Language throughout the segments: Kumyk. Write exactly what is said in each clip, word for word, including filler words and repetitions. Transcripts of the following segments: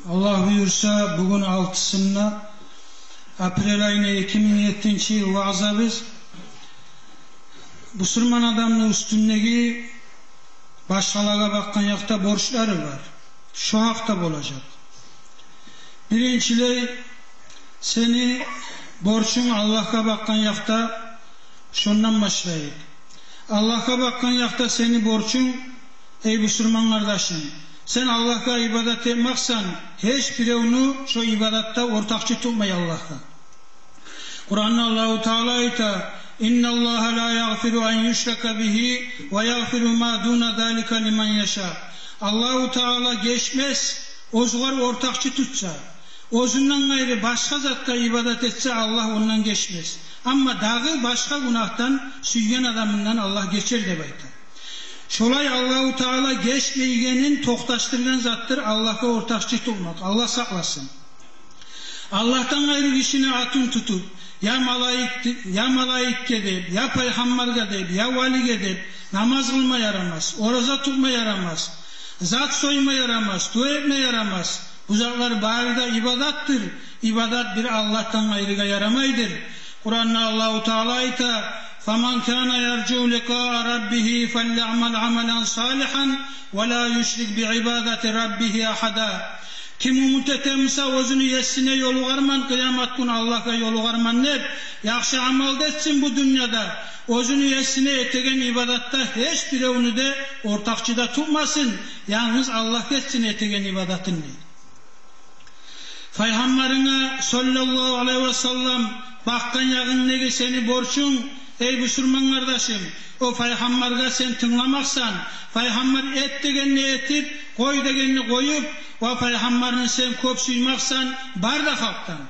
Аллагь буюрса, бугюн алтысында апрель айны эки минг еттинчи йыл ваъзабыз бусурман адамны уьстюндеги башгъалагъа бакъгъан якъда борчлары бар. Шо гьакъда болажакъ. Биринчилей, сени борчунг Аллагьгъа бакъгъан якъда, шондан башлайыкъ. Аллагьгъа бакъгъан якъда сени борчунг, эй бусурман къардашым, сен Аллагьгъа ибадат этмексен, гьеч биревню шо ибадатда ортакъчы тутмай Аллагьгъа. Къуранда Аллагьу Таала айта: «Инналлагьа ла ягъфиру ан юшрака бигьи ва ягъфиру ма дуна залика лиман яша». Аллагьу Таала гечмес, оьзюгер ортакъчы тутса, оьзюнден къайры башгъа затгъа ибадат этсе, Аллагь ондан гечмес. Амма дагъы башгъа гюнагьдан сюйген адамындан Аллагь гечер деп айта. Шолай Аллагьу Таала гечмейгенин токъташдыргъан затдыр Аллагьгъа ортакъчы тутмакъ. Аллагь сакъласын. Аллагьдан къайры гишини атын тутуп, я малайик, я малайикге деп, я пайхаммаргъа деп, я валиге деп, намаз къылма ярамас, ораза тутма ярамас, зат сойма ярамас, дуа этме ярамас. Бу затлар бары да ибадатдыр. Ибадат бир Аллагьдан къайрыгъа ярамайдыр. Къуранда Аллагьу Таала айта: «Фаман кана яржу ликъаа раббигьи фальягъмал амалан салигьан ва ла юшрик би ибадати раббигьи агьада». Ким умут этемиса оьзюню есине ёлугъарман, къыямат гюн Аллагьгъа ёлугъарман деп, яхшы амал да этсин бу дюньяда, оьзюню есине этеген ибадатда гьеч биревню де ортакъчы да тутмасын, янгыз Аллагьгъа этсин этеген ибадатын, дей. Пайхаммарынга, саллаллагьу алайгьи ва саллам, бакъгъан ягъындагъы сени борчунг, эй бусурман къардашым, о пайхаммаргъа сен тынгламакъсан, пайхаммар эт дегенни этип, къой дегенни къоюп, ва пайхаммарны сен кёп сюймакъсан бар да халкъдан.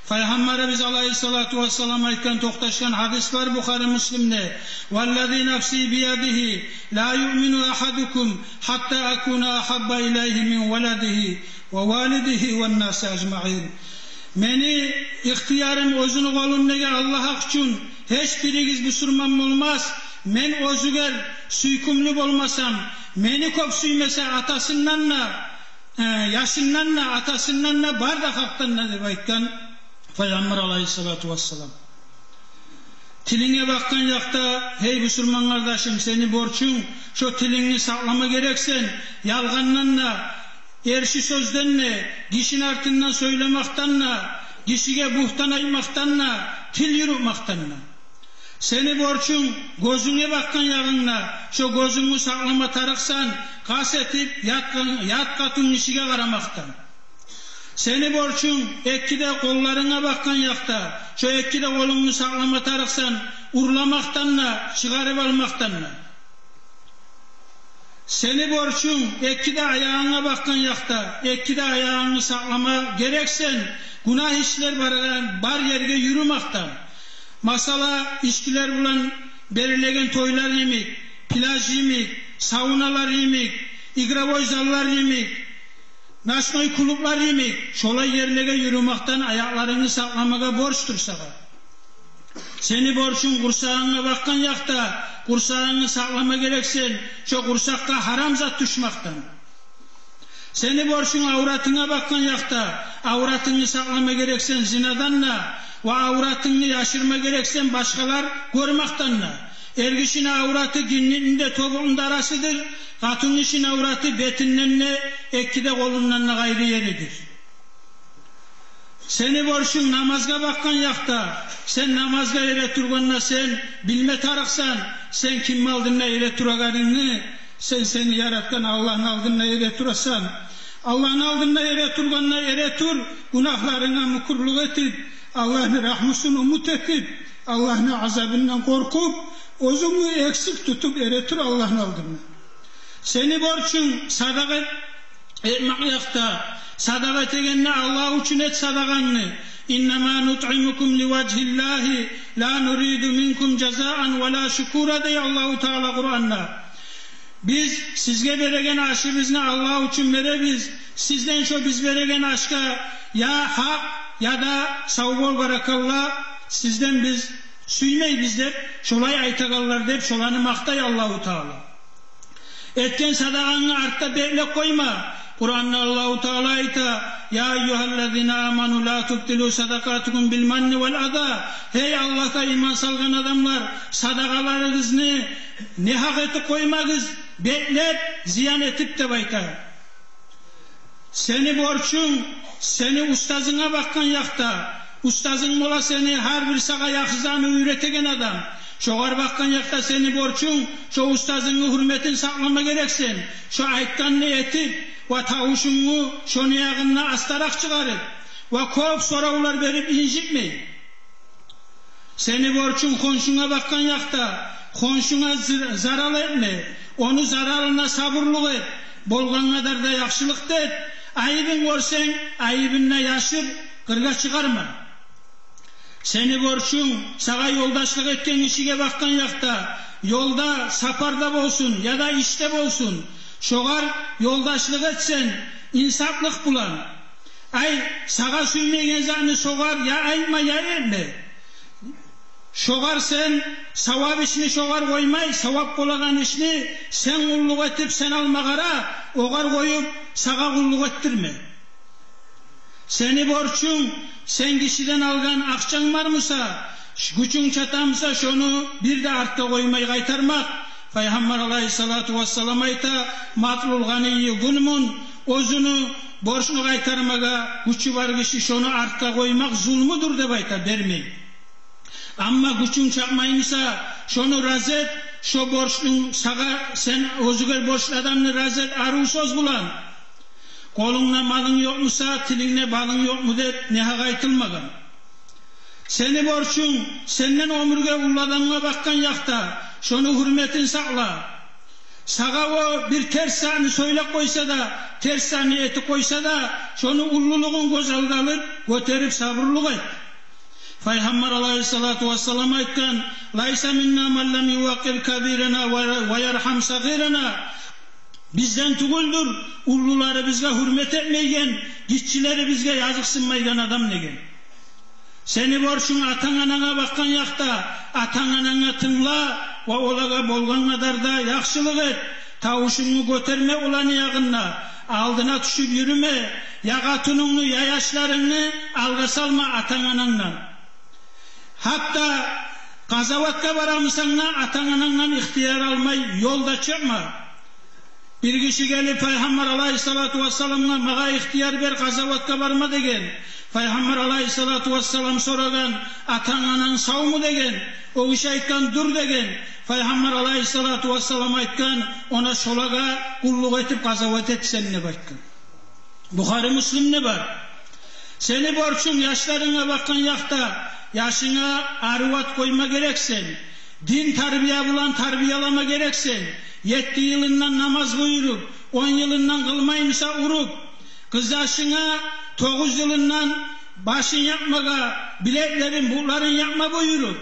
Пайхаммарыбыз алайгьиссалату вассалам айтгъан, токъташгъан гьадис бар Бухари, Муслимде: «Валлази нафси биядигьи, ла юъмину агьадукум гьатта акуна агьабба илайгьи мин валадигьи ва валидигьи ван наси ажмаин». Мени ихтиярым оьзюню къолундагъы Аллагь гьакъ учун, гьеч биригиз бусурман болмас, мен оьзюгер сюйкюмлю болмасам, мени кёп сюймесе атасындан да, э, яшындан да, атасындан да, бар да халкъдан да, деп айтгъан Пайхаммар алайгьиссалату вассалам. Тилинге бакъгъан якъда, гьей бусурман къардашым, сени борчунг, шо тилингни сакълама герексен, ялгъандан да, эрши сёзден де, гишини артындан сёйлемекден де, гишиге бугьтан айтмакъдан да, тил юрютмекден де. Сени борчунг гёзюнге бакъгъан ягъынгда, шо гёзюнгню сакълама тарыкъсан, къаст этип, ят, ят къатынгишиге къарамакъдан. Сени борчунг эки де къолларынга бакъгъан якъда, шо эки де къолунгну сакълама тарыкъсан, урламакъдан да, чыгъарып алмакъдан да. Сени борчунг эки де аягъынга бакъгъан якъда, эки де аягъынгны сакълама герексен, гюнагь ишлер барагъан, бар ерге юрюмекден. Масала, ичкилер булан берилеген тойлар йимик, пляж йимик, сауналар йимик, игровой заллар йимик, ночной клублар йимик, шолай ерлеге юрюмекден аякъларынгны сакъламагъа борчдур сагъа. Сени борчунг къурсагъынга бакъгъан якъда, къурсагъынгны сакълама герексен, шо къурсакъгъа гьарам зат тюшмекден. Сени борчунг авратынга бакъгъан якъда, авратынгны сакълама герексен зинадан да ва авратынгны яшырма герексен башгъалар гёрмекден да. Эргишини авраты гиндини де, тобукъну да арасыдыр, къатынгишини авраты бетинден де, эки де къолундан да къайры еридир. Сени борчунг намазгъа бакъгъан якъда, сен намазгъа эретургъанда сен билме тарыкъсан, сен ким алдында эретурагъанынгны, сен сени яратгъан Аллагьны алдында эретурасан. Аллагьны алдында эретургъанда эретур, гюнагьларынга мюкюрлюк этип, Аллагьны рагьмусун умут этип, Аллагьны азабындан къоркъуп, оьзюнгню эксик тутуп эретур Аллагьны алдында. Сени борчунг садагъа этмек якъда, садагъа этегенде Аллагь учун эт садагъангны. «Иннама нутъимукум ливажгьиллагьи ла нуриду минкум жазаан ва ла шукура», — дей Аллагьу Таала Къуранда. Биз сизге береген ашыбызны Аллагь учун беребиз. Сизден шо биз береген ашгъа я гьакъ, я да сав бол, баракалла, сизден биз сюймейбиз деп, шолай айтагъанлар деп, шоланы макътай Аллагьу Таала. Этген садагъангны артда беклеп къойма. Къуранда Аллагьу Таала айта: «Я айюгьаллазина аману ла тубтилу садакъатикум бил манни вал аза». Гьей Аллагьгъа иман салгъан адамлар, садакъаларыгъызны негьакъ этип къоймагъыз, бетлеп, зиян этип, деп айта. Сени борчунг сени устазынга бакъгъан якъда, устазынг бола сени гьар бир сагъа яхшы затны уьйретеген адам. Шогъар бакъгъан якъда сени борчунг, шо устазынгны гьюрметин сакълама герексен, шо айтгъанны этип ва тавушунгну шону ягъында астаракъ чыгъарып ва кёп соравлар берип инжитмей. Сени борчунг хоншунга бакъгъан якъда, хоншунга зыр-, зарал этме, ону заралына сабурлукъ эт, болгъан къадарда яхшылыкъ да эт, айыбын гёрсенг, айыбын да яшыр, къыргъа чыгъарма. Сени борчунг сагъа ёлдашлыкъ этген гишиге бакъгъан якъда, ёлда, сапарда болсун яда ишде болсун, шогъар ёлдашлыкъ этсенг инсаплыкъ булан. Ай, сагъа сюймейген затны шогъар я айтма, я этме. Шогъар сен савап ишни шогъар къоймай, савап болагъан ишни сен къуллукъ этип сен алма къара, огъар къоюп сагъа къуллукъ этдирме. Сени борчунг, сен гишиден алгъан акъчанг бармыса, ш-, гючюнг чатамыса, шону бир де артгъа къоймай къайтармакъ. Пайхаммар алайгьиссалату вассалам айта: «Матлул гъанийи зулмун», оьзюню борчну къайтармагъа гючю бар гиши шону артгъа къоймакъ зулмудур деп айта, бермей. Амма гючюнг чатмаймыса, шону рази эт, шо борчлунг сагъа, сен оьзюге борчлу адамны рази эт арив сёз булан. Къолунгда малынг ёкъмуса, тилингде балынг ёкъму деп негьакъ айтылмагъан. Сени борчунг, сенден оьмюрге уллу адамгъа бакъгъан якъда, шону гьюрметин сакъла. Сагъа о бир терс затны сёйлеп къойса да, терс затны этип къойса да, шону уллулугъун гёз алда алып, гётерип сабурлукъ эт. Пайхаммар алайгьиссалату вассалам айтгъан: «Лайса минна ман лам ювакъкъир кабирана ва, ва ярхам сагъирана». Бизден тюгюлдюр уллуларыбызгъа гьюрмет этмейген, гиччилерибизге языкъсынмайгъан адам, деген. Сени борчунг атанг-ананга бакъгъан якъда, атанг-ананга тынгла ва олагъа болгъан къадарда яхшылыкъ эт, тавушунгну гётерме оланы ягъында, алдына тюшюп юрюме, я къатынынгны, я яшларынгны алгъа салма атанг-анангдан. Гьатта къазаватгъа барамысан да, атанг-анангдан ихтияр алмай ёлда чыкъма. Бир гиши гелип Пайхаммар алайгьиссалату вассаламгъа: «Магъа ихтияр бер, къазаватгъа барма», – деген. Пайхаммар алайгьиссалату вассалам сорагъан: «Атанг-ананг савму?» – деген. О гиши айтгъан: «Дюр», – деген. Пайхаммар алайгьиссалату вассалам айтгъан: «Она шолагъа къуллукъ этип къазават эт сен», – деп айтгъан. Бухари, Муслимде бар. Сени борчунг яшларынга бакъгъан якъда, яшынга арив ат къойма герексен. Дин тарбия булан тарбиялама герексен. Етти йылындан намаз буюруп, он йылындан къылмаймыса уруп, къызъяшынга тогъуз йылындан башын япмагъа, билеклерин, бутларын япма буюруп,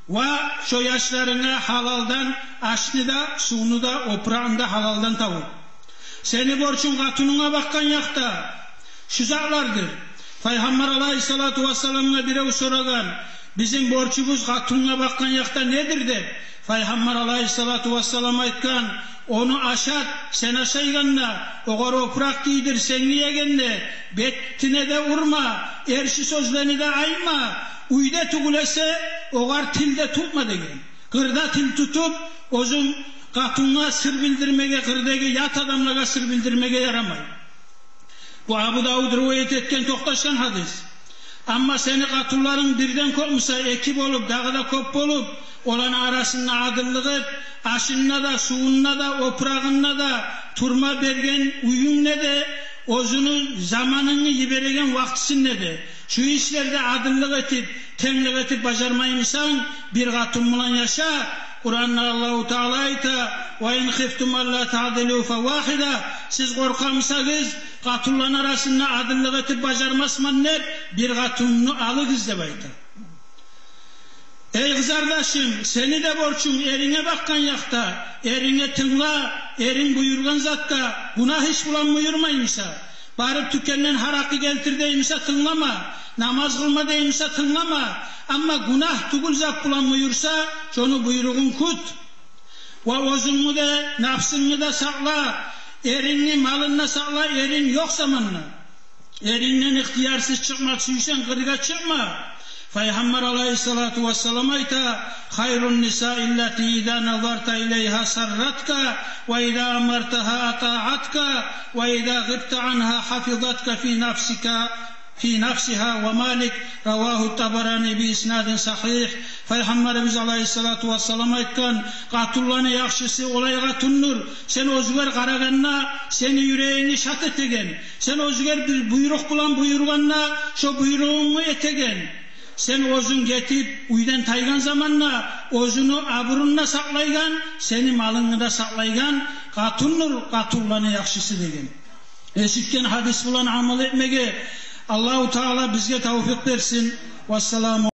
ва шо яшларынга гьалалдан ашны да, сувну да, опурагъын да гьалалдан табып. Сени борчунг къатынынга бакъгъан якъда шу затлардыр. Пайхаммар алайгьиссалату вассаламгъа бирев сорагъан: «Бизин борчубуз къатынгъа бакъгъан якъда недир?» – деп. Пайхаммар алайгьиссалату вассалам айтгъан: «Ону ашат, сен ашайгъанда, огъар опуракъ гийдир, сен гиегенде, бетине де урма, эрши сёзлени де айтма, уьйде тюгюл эсе, огъар тил де тутма», – деген. Къырда тил тутуп, оьзюнг къатынгъа сыр билдирмеге, къырдагъы ят адамлагъа сыр билдирмеге ярамай. Бу Абу Давуд риваят этген токъташгъан гьадис. Амма сени къатынларынг бирден кёпмюсе, эки болуп, дагъы да кёп болуп, оланы арасында адиллик эт, ашында да, сувунда да, опурагъында да, турма берген уьюнгде де, оьзюню заманынгны йибереген вакътисинде де. Шу ишлерде адиллик этип, тенглик этип бажармаймысан, бир къатын булан яша. Къуранда Аллагьу Таала айта: «Ва ин хифтум алла таъдилу фавагьида». Сиз къоркъамысагъыз, къатынланы арасында адиллик этип бажармасман деп, бир къатынны алыгъыз деп айта. Эй къызардашым, сени де борчунг эринге бакъгъан якъда, эринге тынгла, эринг буюргъан затгъа. Гюнагь иш булан буюрмаймыса, барып тюкенден гьаракъы гелтир деймисе, тынглама, намаз къылма деймисе, тынглама. Амма гюнагь тюгюл зат булан буюрса, шону буйругъун кют. Ва оьзюнгню де, напсынгны да сакъла. Эрингни малын да сакъла эринг ёкъ заманда. Эрингден ихтиярсыз чыкъма, сюйсенг къыргъа чыкъма. Пайхаммар алайгьиссалату вассалам айта: «Хайрун нисаи аллати иза назарта илайгьа сарратка, ва иза амартагьа атаатка, ва иза гъибта ангьа гьафизатка фи нафсика, фи нафсигьа ва малик». Равагьу Табарани би иснадин сагьигь. Пайхаммарыбыз алайгьиссалату вассалам айтгъан: «Къатунланы яхшысы олай къатундур, сен оьзюгер къарагъанда, сени юрегингни шат этеген, сен оьзюгер бир буйрукъ булан буюргъанда, шо буйругъунгну этеген, сен оьзюнг гетип, уьйден тайгъан заманда, оьзюню абурун да сакълайгъан, сени малынгны да сакълайгъан къатундур къатунланы яхшысы», – деген. Эшитген гьадис булан амал этмеге Аллагьу Таала бизге тавфикъ берсин. Вассаламу